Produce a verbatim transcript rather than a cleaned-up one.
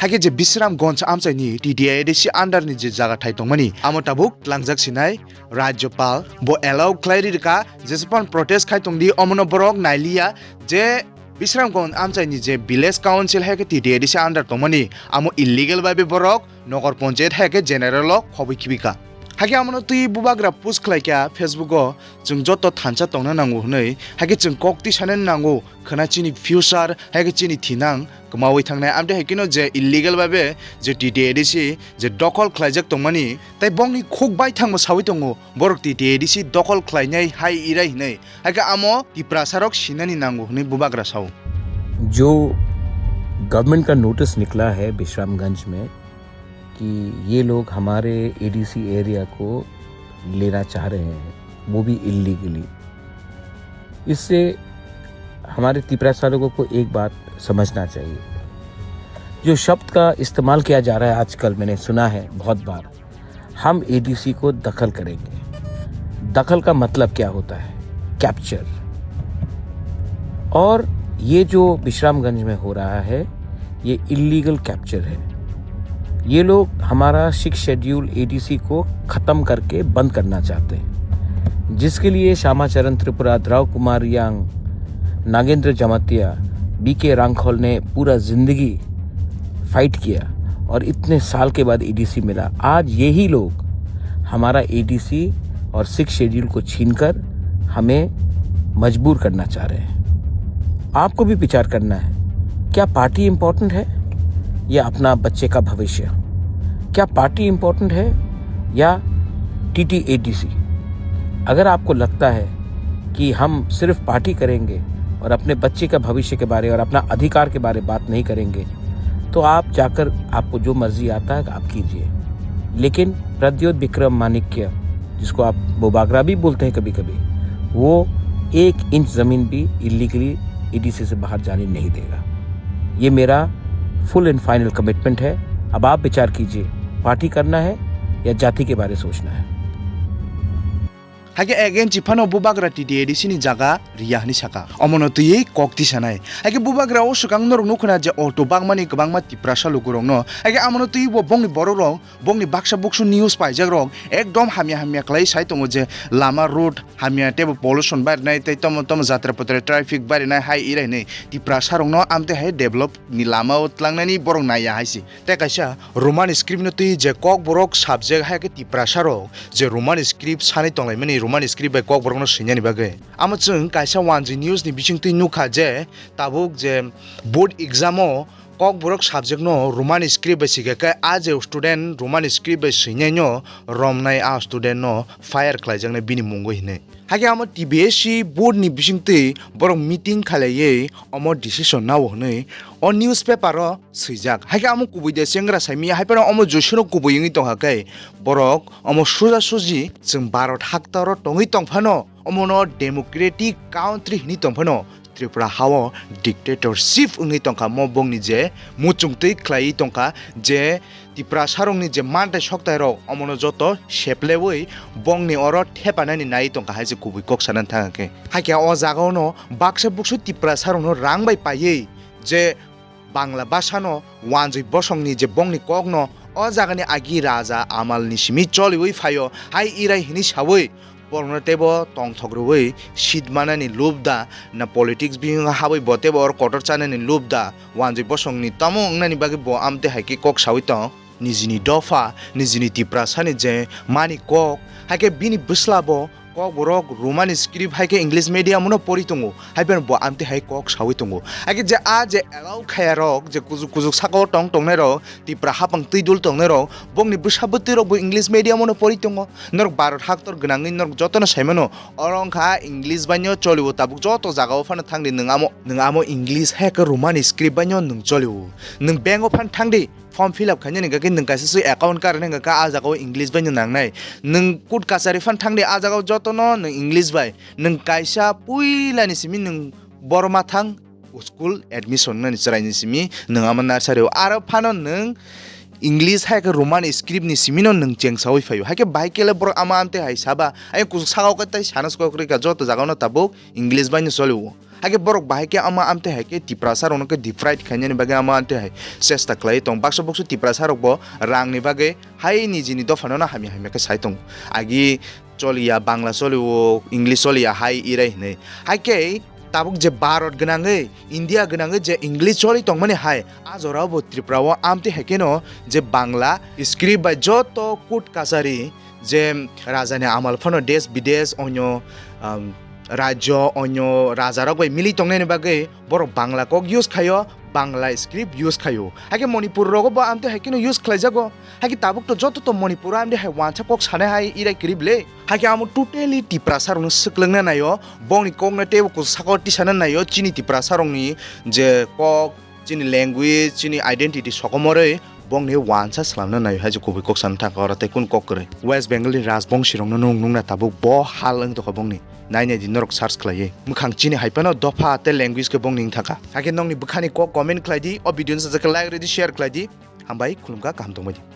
Hakhe je Bisramganj amchaini T T A D C under ni je jaga thai tongmani, amo tabuk tlangjak sinai Rajyapal bo allow khlai ri rwkha, jesephano protest khai tongdi, omono borok nailiya je Bisramganj amchaini je village council hai khe T T A D C under tongmani, amo illegal bai be borok Nogor Panchayat hai khe general o khobwi khibika. Hakhe amono twi bubagra post khlaikha Facebook o, chwng joto thansa tongna nango hwnwi, hakhe chwng kok twi sanani nango khwna chini future, hakhe chini thinang kwmawi thangnai. Amtwi hai kheno je illegal bai be je T T A D C je dokhol khlaijak tongmani, tai bongni khuk bai thangma sawi tongo, borok T T A D C dokhol khlainai hai irai hinwi. Hakhe amo Tiprasarok sinani nango hwnwi bubagra sao. जो गवर्नमेंट का नोटिस निकला है विश्रामगंज में कि ये लोग हमारे ADC area को लेना चाह रहे हैं, वो भी इलीगली। इससे हमारे तिपरासा लोगों को एक बात समझना चाहिए। जो शब्द का इस्तेमाल किया जा रहा है आजकल, मैंने सुना है बहुत बार, हम एडीसी को दखल करेंगे। दखल का मतलब क्या होता है? कैप्चर। और ये जो विश्रामगंज में हो रहा है, ये इलीगल कैप्चर है। ये लोग हमारा सिक्स शेड्यूल एडीसी को खत्म करके बंद करना चाहते हैं, जिसके लिए श्यामाचरण त्रिपुरा, द्रव कुमार रियांग, नागेंद्र जमातिया, बीके रांखल ने पूरा जिंदगी फाइट किया और इतने साल के बाद एडीसी मिला। आज यही लोग हमारा एडीसी और सिक्स शेड्यूल को छीनकर हमें मजबूर करना चाह रहे हैं। आपको भी विचार करना है, क्या पार्टी इंपॉर्टेंट है या अपना बच्चे का भविष्य? क्या पार्टी इंपॉर्टेंट है या टीटीएडीसी? अगर आपको लगता है कि हम सिर्फ पार्टी करेंगे और अपने बच्चे का भविष्य के बारे और अपना अधिकार के बारे बात नहीं करेंगे, तो आप जाकर आपको जो मर्जी आता है आप कीजिए। लेकिन प्रद्योत विक्रम माणिक्य, जिसको आप बोबागरा भी बोलते हैं कभी कभी, वो एक इंच जमीन भी इलीगली एडीसी से बाहर जाने नहीं देगा। ये मेरा फुल एंड फाइनल कमिटमेंट है। अब आप विचार कीजिए, पार्टी करना है या जाति के बारे सोचना है। Hakhe again chiphano bubagra T T A D C ni jaga riya hwnwi saka. Omono twiwi kok tisanai. Hakhe bubagra o swkang norok nukhuna je auto bakmani kwbangma Tiprasa lukurokno. Hakhe amono twiwi bo bongni borokrok, bongni baksa buksu news paijakrok ekdom hamya hamya khlai sai tongo je lama road hamya teibo pollution barinai tei tomo tomo jatra potra traffic barinai hai irai hinwi Tiprasarokno amtwi hai develop ni lama o tlangnani borok naiya hai se. Tei kaisa Roman script no twi je Kokborok subject hai khe Tiprasa rok je Roman script sanai tonglaimani Roman script bai Kokborok no swinani bagwi. Amo chwng kaisa Wanjwi news ni bising twi nukha je tabuk je board exam o Kokborok subject no Roman script bai swikha khe a je student Roman script bai swinai no romnai a student no fire khlaijaknai bini mungwi hinwi. Hakhe amo T B S C board ni bising twi borok meeting khalaiwi omo decision nao hinwi o newspaper o swijak. Hakhe amo kubui de chengra saimi, hai phano omo Joshino kubui wngwi tongkha khe borok omo suja suji chwng Bharat hakta oro tongwi tongphano omono democratic country hinwi tongphano Tripura hao dictatorship wngwi tongkha mo bongni je muchungtwi khlaiwi tongkha je Tiprasarokni je mantai soktairok omono joto seplewi bongni oro thepanani nai tongkha hai se kubui kok sanani thangkhe. Hakhe o jagao no baksa buksu Tiprasarokno rang bai paiwi je Bangla bhasano Wanjwi bosongni je bongni kokno o jagani agi raja amalni simi choliwi phaio hai irai hinwi sawi borokno teibo tongthok rwwi seat manani lub da na politics bisingo habwi bo teibo oro kotor chanani lub da Wanjwi bosongni tamo wngnani bagwi bo amtwi hai khe kok sawi tong. Nijini dopha, nijini Tiprasani je mani kok, hai khe bini bwsla bo Kokborok Roman script hai khe English medium no pori tongo, hai phano bo amtwi hai kok sawi tongo. Hai khe je a je allow khaya rok, je kujuk kujuk saka o tong tongnai rok, Tipra hapang twi dul tongnai rok, bongni bwsa bwtwi rok bo English medium no pori tongo. Norok Bharat haktor gwnangwi norok jotono sai mano, oro wngkha English bai no choli o tabuk joto jaga o phano thang di nwng amo, nwng amo English hai khe Roman script bai no nwng choli o. Nwng bank o phano thang di, form fill up khainani hwnkha khe nwng kaisa se account card hwnwi hwnkha khe ah jagao English bai no nangnai. Nwng court kachari phan thangdi ah jagao jotono nwng English bai. Nwng kaisa puilani simi nwng Borma thang school admission wngnani chwraini simi nwng ama nursery o. Aro phano nwng English hai khe Roman script ni simi no nwng chengsawi phaio. Hai khe bai kele borok ama amtwi hai saba. Ayang kuchuk sakao khe tei sana se kok rikha joto jagao no tabuk English bai no cholio. Haikhe borok bahai khe ama amtwi hai khe Tiprasa rokno khe deprive khainani bagwi ama amtwi hai chesta khlai tong. Baksa buksu Tiprasa rokbo rangni bagwi hai nijini dophano no hamya hamya khe sai tongo. Agi choliya, Bangla cholio, English choliya hai irai hinwi. Haikhe tabuk je Bharat gwnangwi, India gwnangwi je English choli tongmani hai, a jorao bo Tripura o amtwi hai kheno je Bangla script bai joto court kachari je rajani amal phano desh bidesh onyo, um, rajyo onyo rajarok bai mili tongnani bagwi borok Bangla kok use khaio, Bangla script use khaio. Haikhe Manipur rogo bo amtwi hai kheno use khlaijago. Haikhe tabuk to joto to Manipur o amtwi hai wansa kok sanai hai irai kwrwi bwle. Haikhe amo totally Tiprasa rokno swklwngna naio, bongni kokno teibo kusu saka o tisana naio, chini Tiprasa rokni je kok, chini language, chini identity sokomorwi bongni wansa swlamna naio hai je kubui kok sana thangkha oro tei kunu kok kwrwi. West Bengal ni Rajbongsi rokno nwng nukna tabuk bo hal wng tongkha bongni. Nai nai di norok search khlaiwi. Mwkhang chini hai phano dopha tei language khe bongni wng thangkha. Haikhe nokni bwkhani kok comment khlai di, o video no sajak khe like rw di, share khlai di. Hambai, khulumkha, kaham tongbai di.